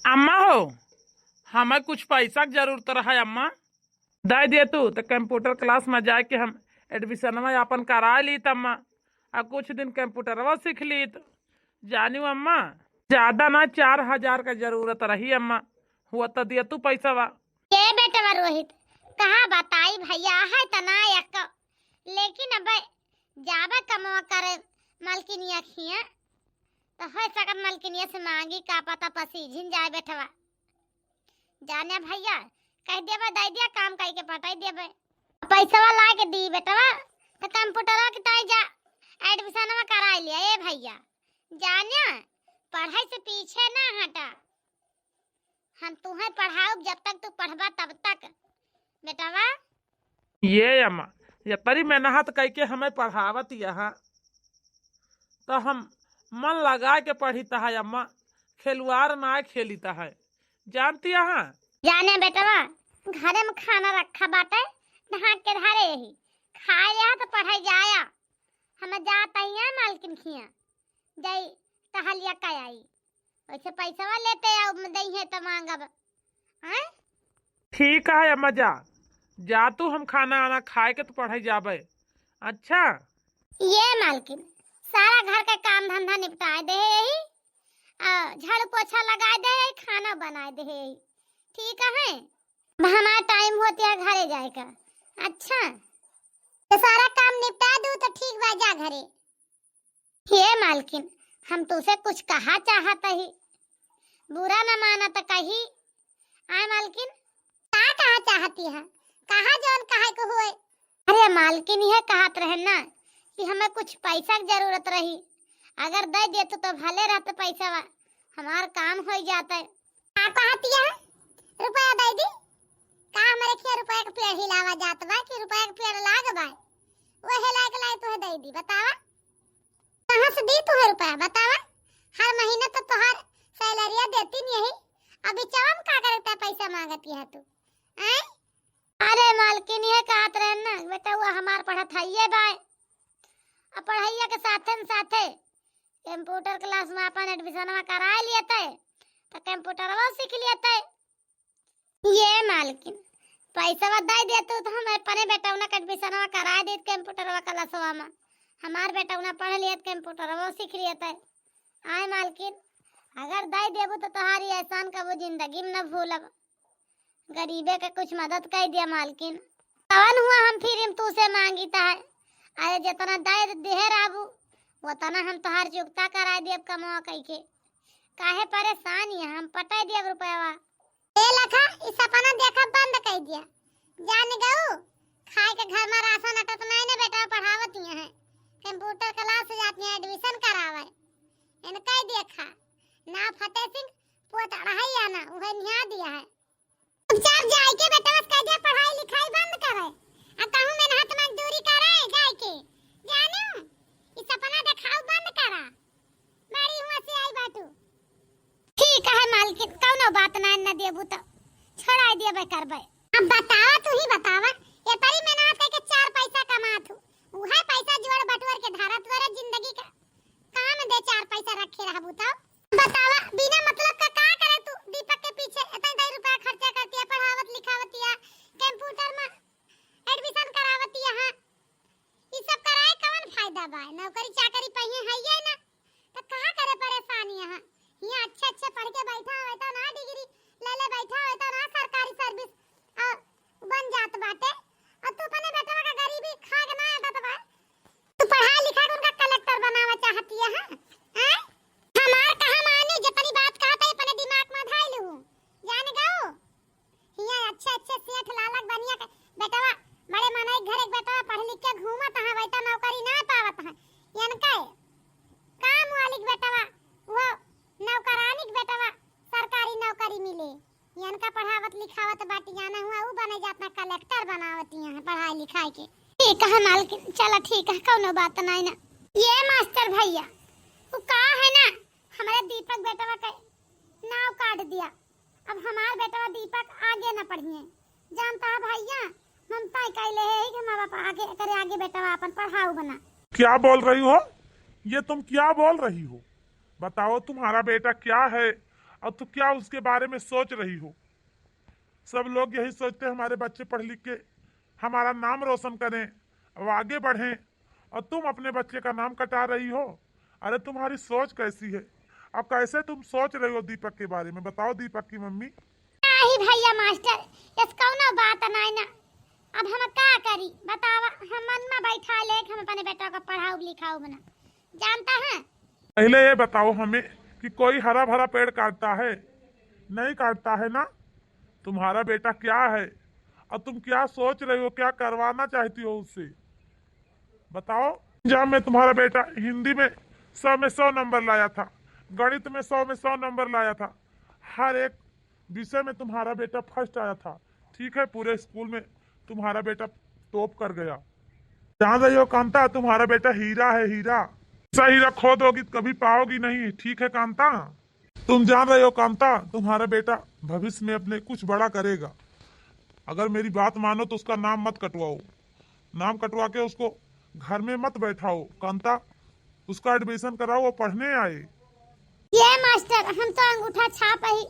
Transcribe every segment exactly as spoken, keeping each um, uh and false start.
अम्मा हो, हमें कुछ पैसा के जरूरत रहा अम्मा। दे दे तू, तो कंप्यूटर क्लास में जाके हम एडमिशनवा आपन करा ली त अम्मा, आ कुछ दिन कंप्यूटरवा सीख ली त। जानियो अम्मा, ज्यादा ना, चार हजार का जरूरत रही अम्मा, हुआ तो दे तू पैसा बा। ए बेटवा रोहित, कहाँ बताई भैया, है त ना एक, लेकिन अब जाबे कमवा करे मलकिनिया खिया, तो हो सकत मलकिनिया से मांगी, का पता पसीझिन जाए बेटवा। जाने भैया, कह देबे, दे दिया, काम कई के पटाई देबे। पैसवा ला के दी बेटवा, तो कंप्यूटरवा के ताई जा, एडमिशनवा कराई लिया। ए भैया, जाने, पढ़ाई से पीछे ना हटा, हम तुहें पढ़ाउब जब तक तू पढ़बा तब तक, बेटवा। ये अम्मा, ये तरी मेहनत कई के हमें पढ़ावत यहाँ, तो हम मन लगा के पढ़ित है अम्मा, खेलवार ना खेलित है, जानती है। जाने बेटवा, घरे में खाना रखा बाटे, ढाक के धरे यही, खाए लिया तो पढ़ाई जाया। हम जात ही मालकिन खिया, जाई टहलिया का आई, वैसे पैसवा लेते आओ, दई है तो मांगब। हैं? ठीक है अम्मा, जा, जा तू, हम खाना आना खाए के तो पढ़ाई जाबे। अच्छा। ये मालकिन, सारा घर के काम धंधा निपटाए दे है यही, आ, झाड़ू पोछा लगाए दे है, खाना बनाए दे है यही, ठीक है। अब हमारा टाइम होती है घरे जाए का। अच्छा, तो सारा काम निपटा दू तो ठीक बा, जा घरे। हे मालकिन, हम तुसे कुछ कहा चाहत ही, बुरा न माना त कही। आय मालकिन। का कहा चाहती है? कहा जौन कहे को हुए। अरे मालकिन, यह कहत रहे ना कि हमें कुछ पैसा के जरूरत रही, अगर दे देतू तो भले रहत पैसा, हमार काम हो जाता। का कहतिया? रुपया दे दी? का हमरे खिया रुपया के पेड़ हिलावा जात बा कि रुपया के पेड़ लाग बा? वहे लायक लायक तुहे दे दी, बतावा। कहाँ से दी तुहे रुपया, बतावा? हर महीना तो तोहार सैलरिया देती नहीं, अब बिचवा में का करे पैसा मांगती है तू? आय? अरे मालकिन, ये कहत रहे ना बेटा, वो हमार पढ़त हइये बाय, अब पढ़ाइया के साथे न साथे कंप्यूटर क्लास में अपन एडमिशनवा कराए लियते, तो कंप्यूटरवा सीख लियते। ये मालकिन, पैसवा दे देतू तो हम अपने बेटौना के एडमिशनवा कराए देत कंप्यूटरवा क्लासवा में, हमार बेटौना पढ़ लियत कंप्यूटरवा सीख लियते। आय मालकिन, अगर दे देबू तो तोहारी एहसान कबो जिंदगी में न भूलब। गरीबे के कुछ मदद कर दिया मालकिन। कवन हुआ हम फिर हम तू से मांगी ता है? अरे जितना दे दिहे रहबू, उतना हम तोहार चुकता कराए दियब कमवा कई के। काहे परेशान ये, हम पटाई दियब रुपयवा। ए लखा, ई सपना देखा बंद कर दिया। जान गऊ, खाए के घर में राशन अटत नहीं ने बेटा पढ़ावत ही है। कंप्यूटर क्लास जाती है, एडमिशन करावे। इनका ही देखा, ना फतेह सिंह पोत अढ़ाई आना, उहे निहा दिया है। चुपचाप जाइके बेटवा से कह दे पढ़ाई लिखाई बंद करे, आ कहूँ मेहनत मजदूरी करे जाइके। जानू, ई सपना देखाऊ बंद करा। बड़ी हुआ से आई बाटू। ठीक है मालकिन, कौनो बात ना, न देबू तो छोड़ाई देबे करबे। अब बतावा, तू ही बतावा, ये तरी मेहनत करके चार पैसा कमात हूँ, उहे पैसा जोड़ बटोर के धरत वरे जिंदगी का काम दे, चार पैसा रखे रहबू तो। बतावा, बिना मतलब का का करे तू दीपक के पीछे इतना इतना रुपया खर्चा करतिया, पढ़ावत लिखावतिया, कंप्यूटर में एडमिशन करावतिया, हाँ, ई सब कराए कवन फायदा बा? नौकरी चाकरी पहिए है ये ना, तो कहाँ करे परेशानी यहाँ? यहाँ अच्छे अच्छे पढ़ के बैठा होता ना, डिग्री ले ले बैठा होता ना, सरकारी सर्विस आ, बन जात बाटे, और तू अपने बेटवा का गरीबी खा के ना आदत बा। तू पढ़ा लिखा के उनका कलेक्टर बनावा चाहती है, हाँ? हैं? हमार कहा मानी, जितनी बात कहत है, अपने दिमाग में धाई लू। जान गऊ, हियां अच्छे अच्छे सेठ लालक बनिया के बेटवा, बड़े मनई के घरे के बेटवा पढ़ लिख के घूमत है, वैसा नौकरी ना पावत है। इनका काम वाली के बेटवा, वो नौकरानी के बेटवा सरकारी नौकरी मिले। इनका पढ़ावत लिखावत बाटी, जाना हुआ, ऊ बने जातना कलेक्टर बनावत यहाँ पढ़ाई लिखाई के। ठीक है मालकिन, चला ठीक है, कौनो बात नहीं ना। ये मास्टर भैया, वो का है ना, हमारे दीपक बेटवा के नाव काट दिया। अब हमार बेटवा दीपक आगे न पढ़िए। जानता है भैया, हम तय कैले है कि हमारा बाप आगे करे, आगे बेटवा अपन पढ़ाऊ बना। क्या बोल रही हो? ये तुम क्या बोल रही हो? बताओ, तुम्हारा बेटा क्या है? और तू क्या उसके बारे में सोच रही हो? सब लोग यही सोचते हैं हमारे बच्चे पढ़ लिख के हमारा नाम रोशन करें, अब आगे बढ़ें, और तुम अपने बच्चे का नाम कटा रही हो। अरे, तुम्हारी सोच कैसी है? अब कैसे तुम सोच रही हो दीपक के बारे में? बताओ दीपक की मम्मी। नाही भैया मास्टर, यस कौनो बात नाही ना। अब हम का करी बतावा, हम मन में बैठा ले कि हम अपने बेटा का पढ़ाऊ लिखाऊ बना, जानता है? पहले ये बताओ हमें कि कोई हरा भरा पेड़ काटता है? नहीं काटता है ना। तुम्हारा बेटा क्या है और तुम क्या सोच रही हो, क्या करवाना चाहती हो उससे, बताओ। जब मैं तुम्हारा बेटा हिंदी में सौ में सौ नंबर लाया था, गणित में सौ में सौ नंबर लाया था, हर एक विषय में तुम्हारा बेटा फर्स्ट आया था। ठीक है, पूरे स्कूल में तुम्हारा बेटा टॉप कर गया। जान रही हो कांता, तुम्हारा बेटा हीरा है, हीरा। ऐसा हीरा खोदोगी तो कभी पाओगी नहीं। ठीक है कांता, तुम जान रहे हो कांता, तुम्हारा बेटा भविष्य में अपने कुछ बड़ा करेगा। अगर मेरी बात मानो तो उसका नाम मत कटवाओ, नाम कटवा के उसको घर में मत बैठाओ कांता, उसका एडमिशन कराओ, वो पढ़ने आए। ये मास्टर, हम तो अंगूठा छाप ही,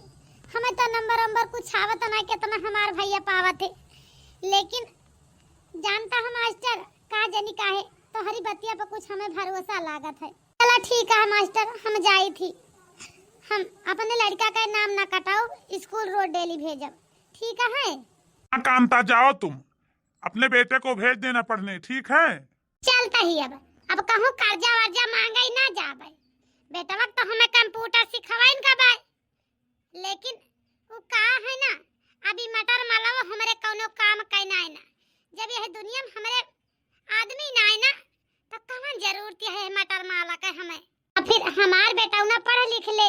हमें तो नंबर वंबर कुछ आवत ना, कितना हमार भैया पावत है, लेकिन जानता है मास्टर, का जनी काहे तोहरी बतिया पर कुछ हमें भरोसा लागत है। चला ठीक है मास्टर, हम जाई थी, हम अपने लड़का का नाम ना कटाओ, स्कूल रोज डेली भेजब, ठीक है? हाँ कांता, जाओ तुम, अपने बेटे को भेज देना पढ़ने, ठीक है? चलता ही अब, अब कहूँ कर्जा वर्जा मांगे ही ना जाबे। बेटवा तो हमें कंप्यूटर सिखवाइन का बाय, लेकिन वो का है ना, अभी मटर मालवा हमरे कौनो काम के ना है ना। जब यह दुनिया में हमरे आदमी ना है ना, तो कवन जरूरत है मटर माला के हमें? अब फिर हमार बेटौना पढ़ लिख ले,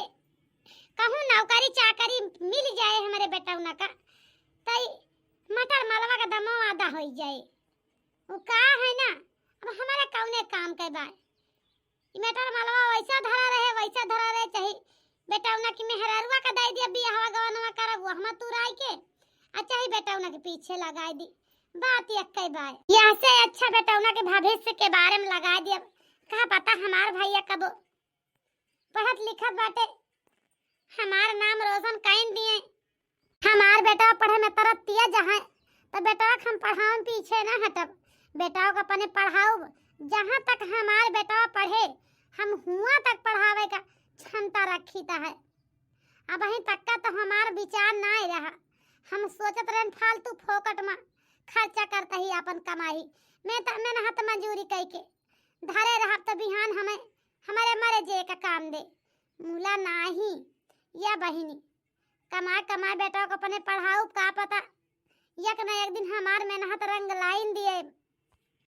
कहूँ नौकरी चाकरी मिल जाए हमरे बेटौना का, तई मटर मालवा का दमो आधा हो जाए। वो का है ना, अब हमारा कौने काम के बा? ई मटर मालवा वैसा धरा रहे, वैसा धरा रहे, चाहे बेटौना की मेहरारुआ का दे दिया बियाहवा गवनवा करब, वो हम तुराई के, आ चाहे बेटौना के पीछे लगाई दी। बात यक्के बाय। यह से अच्छा बेटौना के भविष्य के बारे में लगाई दिया। का पता हमार भैया कब पढ़त लिखत बाटे, हमार नाम रोशन कइन दिए। हमार बेटा पढ़े में तरस तिया जहाँ, तो बेटवा के हम पढ़ावन पीछे ना हटब। बेटवा के अपने पढ़ाउब, जहाँ तक हमार बेटवा पढ़े, हम हुआँ तक पढ़ावे का क्षमता रखी त है। अबहीं तक का तो हमार विचार नाय रहा। हम सोचत रहन फालतू फोकट में खर्चा करत ही आपन कमाई। मैं त मेहनत मजूरी कइके धरे रहब त बिहान हमें, हमरे मरे जे का काम दे। मुला नाही, या बहिनी, कमाए कमाए बेटवा को अपने पढ़ाउब, का पता एक न एक दिन हमार मेहनत रंग लाइन दिए।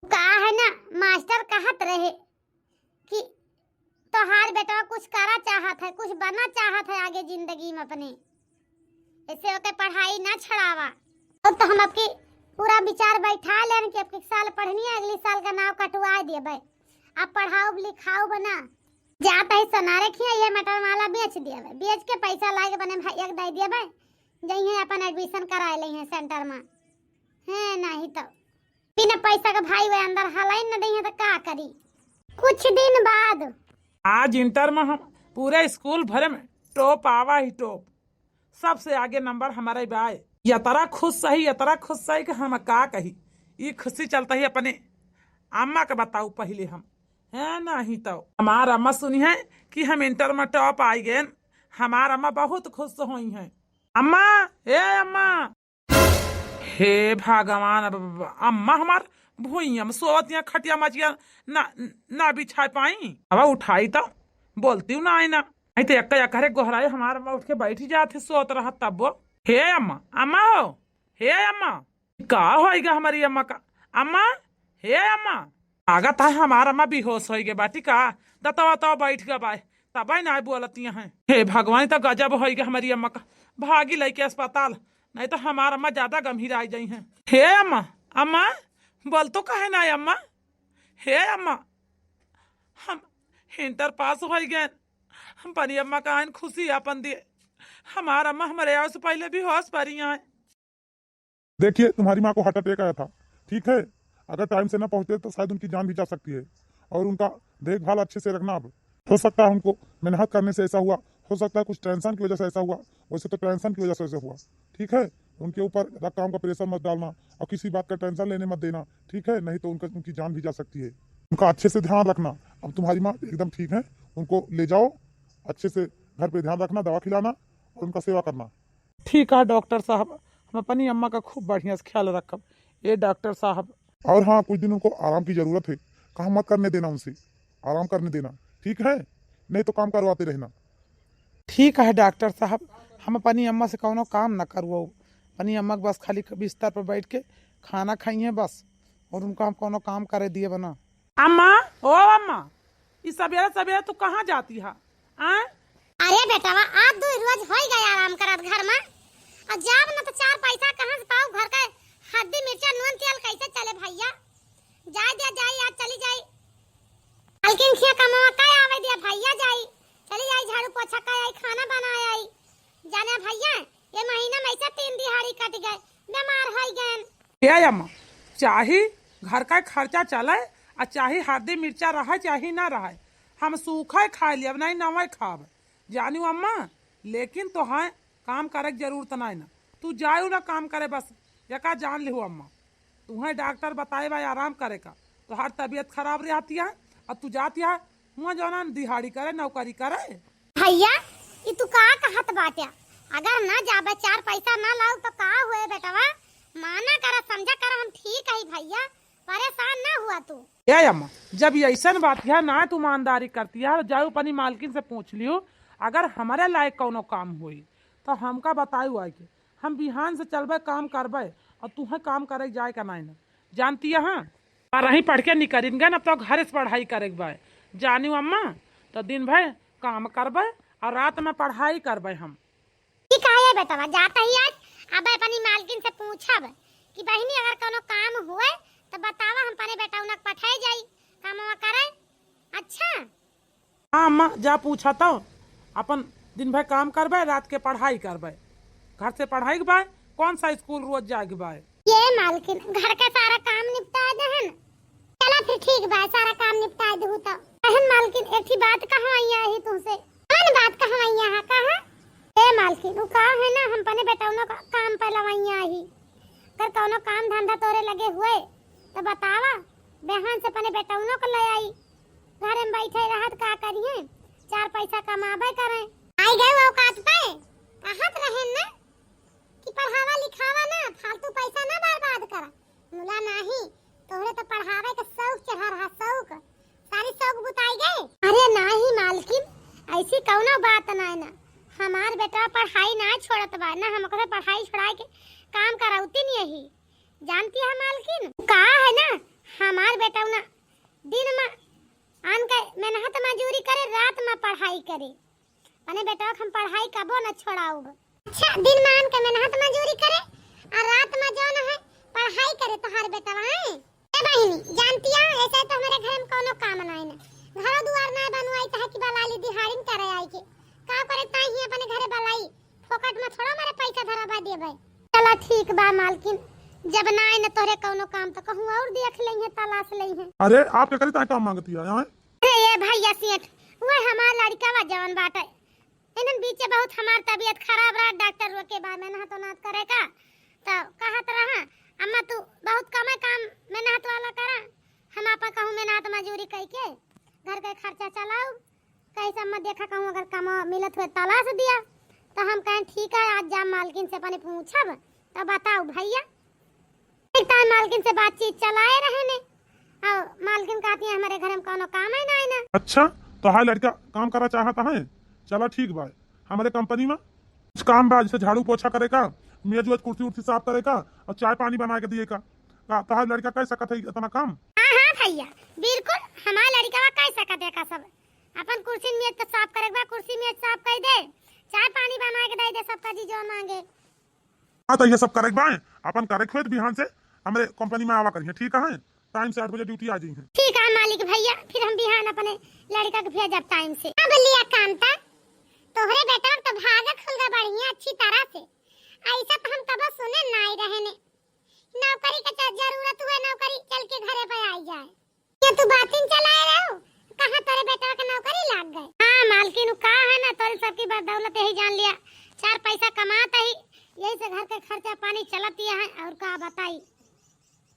का है ना, मास्टर कहत रहे कि तोहार बेटवा कुछ करा चाहत है, कुछ बना चाहत है आगे जिंदगी में अपने, ऐसे ओके पढ़ाई ना छड़ावा। अब तो हम आपकी पूरा विचार बैठा लेन कि अब एक साल पढ़नी है, अगली साल का नाव कटवा देबे। अब पढ़ाउब लिखाउब ना, जात है सोनारे खिया, ये मटर माला बेच देबे, बेच के पैसा लाए के अपने भैया के दे देबे, जइहे अपन एडमिशन कराए लेहे सेंटर में। हैं, नहीं तो बिना पैसा के भाई वे अंदर हलाइन न दइहे तो का करी? कुछ दिन बाद आज इंटर में हम पूरे स्कूल भरे में टॉप आवा ही टॉप, सबसे आगे नंबर हमारे बाय। यतरा खुश सही, यतरा खुश सही कि हम का कही। ई खुशी चलता ही अपने अम्मा के बताऊ पहले हम, हैं, नहीं तो हमार अम्मा सुनी है कि हम इंटर में टॉप आई गए, हमार अम्मा बहुत खुश होई हैं। अम्मा, ए अम्मा, हे भगवान, अब, अब, अब अम्मा हमार भुइया में सोवत या खटिया मचिया ना, ना बिछा पाई। अब उठाई तो बोलती हूँ ना आई ना। आई तो एक एक करे गोहराए हमार अम्मा उठ के बैठी जात है, सोत रहत तब वो। हे अम्मा, अम्मा हो, हे अम्मा, का होइगा हमारी अम्मा का? अम्मा, हे अम्मा, लागत है हमार अम्मा बेहोश होइगे बाटी का? दतवा तो बैठ गा बाय, तबे ना बोलती हैं। हे भगवान, तो गजब होइगा हमारी अम्मा का। भागी लइके अस्पताल, नहीं तो हमार अम्मा ज्यादा गंभीर आई जाई हैं। हे अम्मा, अम्मा, बोल तो कहे ना अम्मा? हे अम्मा, हम इंटर पास होई गए, हम अपनी अम्मा का आइन खुशी आपन दिए। हमार अम्मा हमारे आवे से पहले बेहोश परी आए। देखिए, तुम्हारी माँ को हार्ट अटैक आया था, ठीक है? अगर टाइम से ना पहुँचते तो शायद उनकी जान भी जा सकती है। और उनका देखभाल अच्छे से रखना। अब हो सकता है उनको मेहनत करने से ऐसा हुआ हो सकता है कुछ टेंशन की वजह से ऐसा हुआ, वैसे तो टेंशन की वजह से ऐसा हुआ। ठीक है, उनके ऊपर ज्यादा काम का प्रेशर मत डालना और किसी बात का टेंशन लेने मत देना। ठीक है, नहीं तो उनका उनकी जान भी जा सकती है। उनका अच्छे से ध्यान रखना। अब तुम्हारी माँ एकदम ठीक है, उनको ले जाओ, अच्छे से घर पे ध्यान रखना, दवा खिलाना और उनका सेवा करना। ठीक है डॉक्टर साहब, हम अपनी अम्मा का खूब बढ़िया से ख्याल रखब। ए डॉक्टर साहब। और हाँ, कुछ दिन उनको आराम की जरूरत है, काम मत करने देना उनसे, आराम करने देना, ठीक है, नहीं तो काम करवाते रहना। ठीक है डॉक्टर साहब, हम अपनी अम्मा से कौनो काम ना करवाऊ, अपनी अम्मा के बस खाली बिस्तर पर बैठ के खाना खाई हैं बस, और उनको हम कौनो काम करे दिए बना। अम्मा, ओ अम्मा, ई सबेरे सबेरे तू कहाँ जाती है? आय? अरे बेटवा, आज दो रोज होई गए आराम करत घर में। और जाब न तो चार पैसा कहाँ से पाऊ? घर का हल्दी, मिर्चा, नून, तेल कैसे चले भैया? जाए दिया जाई, आज चली जाई। हल्किन खिया कमावा का आवे दिया भैया जाई। चली जाई झाड़ू पोछा का आई, खाना बनाए आई। जाने भैया, ये महीना में ऐसे तीन दिहाड़ी कट गए, बीमार होई गए। ए अम्मा, चाही घर का खर्चा चले आ चाही हल्दी मिर्चा रहे चाही ना रहे, हम सूखे खाए लियब, नहीं नवे खाब। जानियो अम्मा, लेकिन तोहे काम करे के जरूरत नाई ना। तू जायू ना काम करे बस, यका जान लिहू अम्मा। तुहे डॉक्टर बताए बा आराम करे का, तोहार तबीयत खराब रहती है और तू जाती है हुआ जौना दिहाड़ी करे, नौकरी करे। भैया, ई तू का कहत बाट्या? अगर ना जाबे, चार पैसा ना लाऊ तो का हुए बेटवा? माना करा, समझा करा, हम ठीक है भैया, परेशान ना हुआ तू। ए अम्मा, जब ये ऐसन बात है ना, तू ईमानदारी करती है, जाऊ अपनी मालकिन से पूछ लियो, अगर हमारे लायक कौनो काम होई तो हमका बतायू आके, हम बिहान से चलबे, काम करबे, और तुहे काम करे जाए का नाई ना। जानती है, हाँ, बारहवीं पढ़ के निकरिन गए, अब तो घर से पढ़ाई करे के बा। जानियो अम्मा, तो दिन भर काम करबे और रात में पढ़ाई करबे हम। ठीक है ये बेटवा, जात ही आज, अब अपनी मालकिन से पूछब कि बहिनी अगर कोनो काम हुए तो बतावा, हम अपने बेटौना के पठाए जाई, कामवा करे। अच्छा। हाँ अम्मा, जा पूछा तो। अपन दिन भर काम करबे, रात के पढ़ाई करबे। घर से पढ़ाई के बा, कौन सा स्कूल रोज जाए के बा? ये मालकिन, घर का सारा काम निपटा दहन। चला फिर ठीक बा, सारा काम निपटा दहू तो। बहन मालकिन, एक ठी बात कहवाई आही तुमसे। कौन बात कहवाई आहा, कहा? ए मालकिन, उ का है ना, हम अपने बेटौनो का काम पे लवाई आही। अगर कौनो काम धंधा तोरे लगे हुए तो बतावा, बेहान से अपने बेटौनो को ले आई। घर में बैठे रहत का करिए, चार पैसा कमाबे करें। आई गए औकात पे, कहत रहे ना कि पढ़ावा लिखावा ना, फालतू पैसा ना बर्बाद करा। मुला नाही, तोहरे तो पढ़ावे के शौक चढ़ा रहा, शौक। सारी शौक बुताई गए। अरे नाही मालकिन, ऐसी कौनो बात ना है ना, हमार बेटा पढ़ाई ना छोड़त बा ना, हम ओकरे पढ़ाई छोड़ाए के काम करौती नहीं यही। जानती है मालकिन, का है ना, हमार बेटौना दिन में आन के मेहनत मजूरी करे, रात में पढ़ाई करे। अपने बेटवा के हम पढ़ाई कबो न छोड़ाउब। अच्छा, दिन में आन के मेहनत मजूरी करे और रात में जौन है पढ़ाई करे तोहार बेटवा है। ए बहिनी, जानती है, ऐसे तो हमारे घर में कोनो काम नाई ना, घरो दुआर नाई बनवाई, चाहे कि बलाली दिहाड़िन करे आई के, का करे ताई ही अपने घरे बलाई, फोकट में थोड़ा मारे पैसा धरा बा देबे। चला ठीक बा मालकिन, जब ना आए न तोहरे कौनो काम तो कहूँ और देख लेइहे, तलाश लेइहे। अरे आप केकरे ताई काम मांगती है यहाँ? अरे ये भैया सेठ, वो हमार लड़का बा जवन बाटे, इन्हन बीचे बहुत हमार तबीयत खराब रहा, डॉक्टर रोके बा मेहनत उनत करे का, तो कहत रहा अम्मा तू बहुत कमे काम मेहनत वाला करा, हम आपा कहूँ मेहनत मजूरी कई के घर के खर्चा चलाऊ, कैसे अम्मा देखा कहूँ अगर कमा मिलत हुए तलाश दिया। तो हम कहें ठीक है, आज जा मालकिन से अपने पूछब तो बताऊ भैया। एक टाइम मालकिन से बातचीत चलाए रहे ने, और मालकिन कहती है हमारे घर में कोनो काम है ना, है ना। अच्छा, तो हाय लड़का काम करा चाहता है, चला ठीक बा, हमारे कंपनी में कुछ काम बा, जैसे झाड़ू पोछा करे का, मेज वेज कुर्सी उर्सी साफ करे का और चाय पानी बना के दिए का। का तोहार लड़का कर सकत है इतना काम? हाँ हाँ भैया, बिल्कुल हमार लड़का कर सकत है का सब। अपन कुर्सी मेज तो साफ करे के बा, कुर्सी मेज साफ कर दे, चाय पानी बना के दे दे, सबका जी जो मांगे। हाँ तो ये सब करे के बा, अपन करे खुद बिहान से हमरे कंपनी में आवा करिए, ठीक है? टाइम से आठ बजे ड्यूटी आ जाइए। ठीक है मालिक भैया, फिर हम बिहान अपने लड़का के भेजब टाइम से। हाँ बल्लिया कांता, तोहरे बेटा तो भाग खुल गए बढ़िया अच्छी तरह से, ऐसा तो हम कबो सुने नाई रहे ने। नौकरी के च-, जरूरत हुए नौकरी चल के घरे पे आई जाए। ये तू बातिन चलाए रहो, कहाँ तोरे बेटवा के नौकरी लाग गए? हाँ मालकिन, उ का है ना, तोरे सबकी बदौलत यही जान लिया, चार पैसा कमात ही, यही से घर के खर्चा पानी चलत ही है, और का बताई।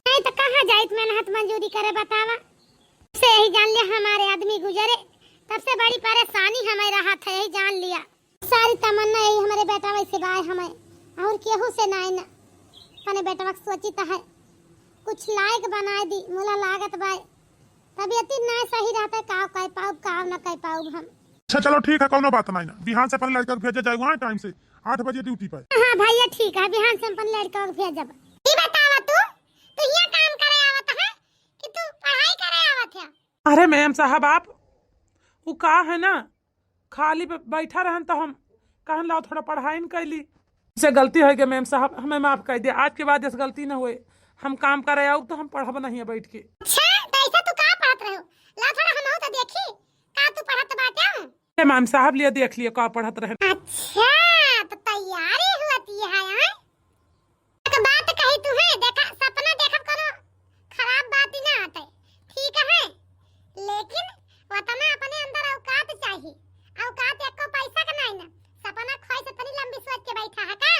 नहीं तो कहाँ जाइत मेहनत मजूरी करे बतावा। से यही जान लिया हमारे आदमी गुजरे, तब से बड़ी परेशानी हमें रहत है, यही जान लिया। सारी तमन्ना यही हमारे बेटवा से बाय हमें, और केहू से नाय ना। अपने बेटवा के सोचित है, कुछ लायक बनाए दी, मुला लागत बाय। तबियत ही नाय सही रहता, काव कह पाउब, काव ना कह पाउब हम। अच्छा चलो ठीक है, कौनो बात नहीं ना, बिहान से अपन लड़का के भेजे जाए वहाँ टाइम से, आठ बजे ड्यूटी पे। हाँ भैया ठीक है, बिहान से अपन लड़का के भेजब। ई बतावा तू, तू यहाँ काम करे आवत है कि तू पढ़ाई करे आवत है? अरे मैम साहब, आप उ का है ना, खाली ब-, बैठा रहन तो हम कहन लाओ थोड़ा पढ़ाई न कैली। से गलती हो गई मैम साहब, हमें माफ कर दिया, आज के बाद ऐसे गलती न होए। हम काम करे आउब तो हम पढ़ब नहीं है बैठ के। अच्छा, तो ऐसा तू का पढ़त रहे हो? ला थोड़ा हमहू तो देखी, का तू पढ़त बाटे? ए मैम साहब, लिए देख लिए का पढ़त रहे। अच्छा, तो तैयारी हुआ ती है, हैं? एक बात कही तू है, देखा, सपना देखब कोनो खराब बात ही ना आते, ठीक है, लेकिन वतना अपने अंदर औकात चाहिए। औकात एको पैसा के नहीं ना, सपना ख्वाहिश इतनी लंबी सोच के बैठा है का?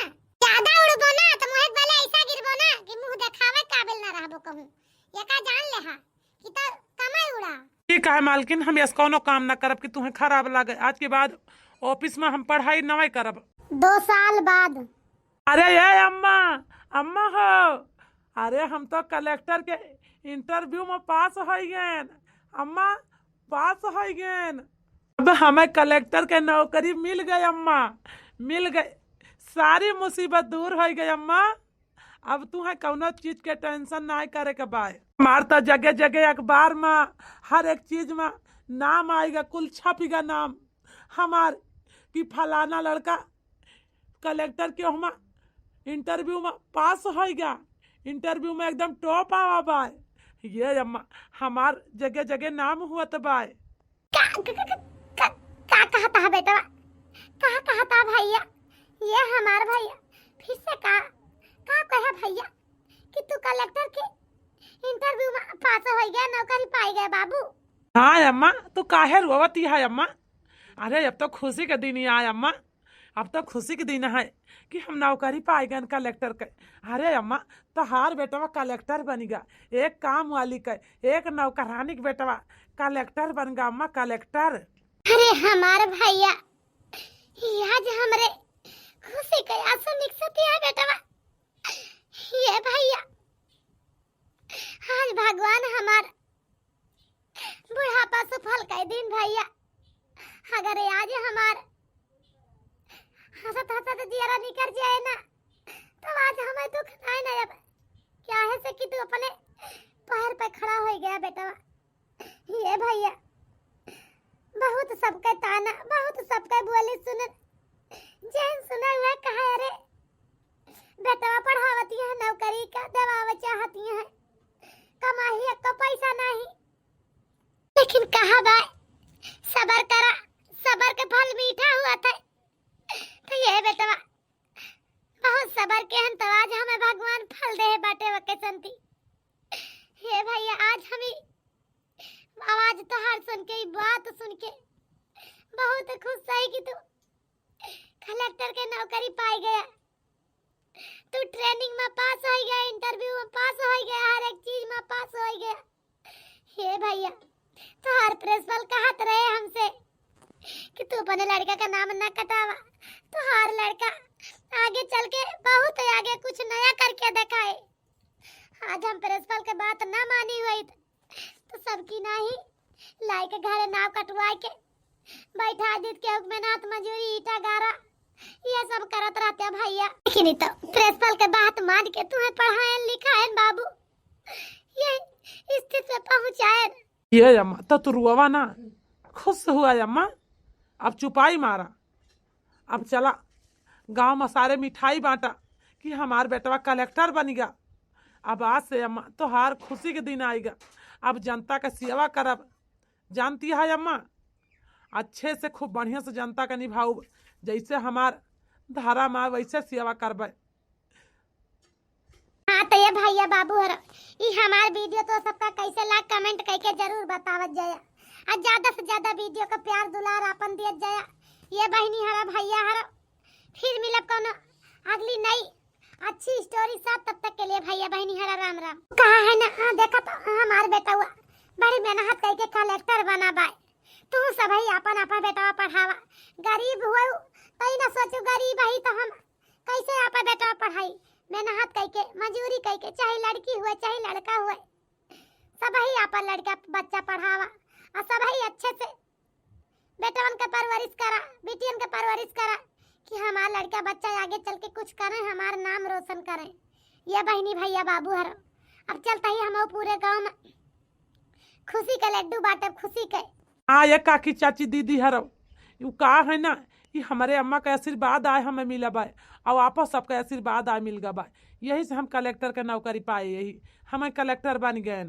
ज्यादा उड़बो ना तो मुँह एक बले ऐसा गिरबो ना कि मुँह देखावे काबिल ना रहबो कहूँ। ये का जान ले हा कि तो कमाई उड़ा। ठीक है मालकिन, हम ऐसा कोनो काम ना करब कि तुम्हें खराब लगे। आज के बाद ऑफिस में हम पढ़ाई नवे करब। दो साल बाद। अरे ये अम्मा, अम्मा हो, अरे हम तो कलेक्टर के इंटरव्यू में पास हो गए अम्मा, पास हो गए। अब हमें कलेक्टर के नौकरी मिल गई अम्मा, मिल गई, सारी मुसीबत दूर हो गई अम्मा। अब तुहें कौनो चीज के टेंशन नाय करे के बाय। हमार तो जगह जगह अखबार में, हर एक चीज में नाम आएगा, कुल छपेगा नाम हमार कि फलाना लड़का कलेक्टर के ओहमा इंटरव्यू में पास होइगा, इंटरव्यू में एकदम टॉप आवा बाय। ये अम्मा, हमार जगह जगह नाम हुआ तो बाय। का, का, का, का, का, का कहता है बेटवा? का कहता भैया? ये हमार भैया फिर से का, का कहे भैया कि तू कलेक्टर के इंटरव्यू में पास हो गया, नौकरी पाई गया बाबू? हाँ अम्मा, तू काहे रोवती है अम्मा? अरे अब तो खुशी के दिन ही आय अम्मा, अब तो खुशी के दिन है कि हम नौकरी पाई गए कलेक्टर के। अरे अम्मा, तोहार बेटवा कलेक्टर बन गया, एक काम वाली के, एक नौकरानी के बेटवा कलेक्टर बन गया अम्मा, कलेक्टर। अरे हमार भैया, ये आज हमरे खुशी के आंसू निकसती है बेटवा। ये भैया, आज भगवान हमार बुढ़ापा सुफल कई दिन भैया, अगर आज हमार हंसत हंसत जियरा निकर जाए ना, तब आज हमें दुख नाय ना अब। क्या है से कि तू अपने पैर पे खड़ा हो गया बेटवा। ये भैया, बहुत सबके ताना, बहुत सबके बोली सुनन, जहन सुने हुए कहे, "अरे, बेटवा पढ़ावती है, नौकरी का देवावे चाहती है, कमाही एको पैसा नहीं।" लेकिन कहा बाय, सबर करा, सबर के फल मीठा हुआ था। तो ये बेटवा बहुत सबर के हन, तो आज हमें भगवान फल दे बाटे वके संती। हे भैया, आज हम ई आवाज तोहार सुन के, ई बात सुन के बहुत खुश है कि तू कलेक्टर के नौकरी पाई गया, तू ट्रेनिंग में पास हो गया, इंटरव्यू में पास हो गया, हर एक चीज में पास हो गया। हे भैया, तोहार प्रिंसिपल कहत रहे हमसे कि तू अपने लड़का का नाम न कटावा, तोहार लड़का आगे चल के बहुत आगे कुछ नया करके दिखाए। आज हम प्रिंसिपल के बात न मानी हुई तो सबकी नाही लाई के घरे नाव कटवाए के बैठा देत के हुक्म नाथ मजूरी ईटा गारा ये सब करत रहते भैया। लेकिन ई तो प्रिंसिपल के बात मान के तुम्हें पढ़ाएन लिखाएन बाबू, ये स्थिति पे पहुँचाएन। ये अम्मा, तो तू रुआवा ना, खुश हुआ अम्मा, अब चुपाई मारा। अब चला गांव में सारे मिठाई बांटा कि हमार बेटवा कलेक्टर बन गया। अब आज से अम्मा तोहार खुशी के दिन आएगा। अब जनता का सेवा करब, जानती है अम्मा, अच्छे से खूब बढ़िया से जनता का निभाऊ, जैसे हमार धर्म आए वैसे सेवा करबे। हाँ तो ये भैया बाबू हर ई हमार वीडियो तो सबका कैसे लाग कमेंट करके जरूर बतावत जाया। और ज्यादा से ज्यादा वीडियो का प्यार दुलार आपन दियत जाया। ये बहिनी हरा, भैया हरा, फिर मिलब कौनो अगली नई अच्छी स्टोरी साथ। तब तक के लिए भैया बहिनी हरा राम राम। कहा है ना, हाँ, देखा तो हमार बेटवा बड़ी मेहनत करके कलेक्टर बना बाय। तू सबही आपन आपन बेटवा पढ़ावा, गरीब हुए तई ना सोचू, गरीब ही तो हम कैसे आपन बेटवा पढ़ाई। मेहनत करके, मजूरी करके, चाहे लड़की हुए चाहे लड़का हुए, सबही आपन लड़का बच्चा पढ़ावा और सबही अच्छे से बेटवन के परवरिश करा, बिटियन के परवरिश करा कि हमार लड़का बच्चा आगे चल के कुछ करें, हमार नाम रोशन करें। ये बहिनी भैया बाबू हरो, अब चलता ही हम पूरे गांव में खुशी के लड्डू बांटब, खुशी के। हाँ ये काकी चाची दीदी हरो, यू का है ना, ये हमारे अम्मा के आशीर्वाद आए हमें मिला बाय, और आपस सबके आशीर्वाद आए मिल गा बाय, यही से हम कलेक्टर के नौकरी पाए, यही हमें कलेक्टर बन गए।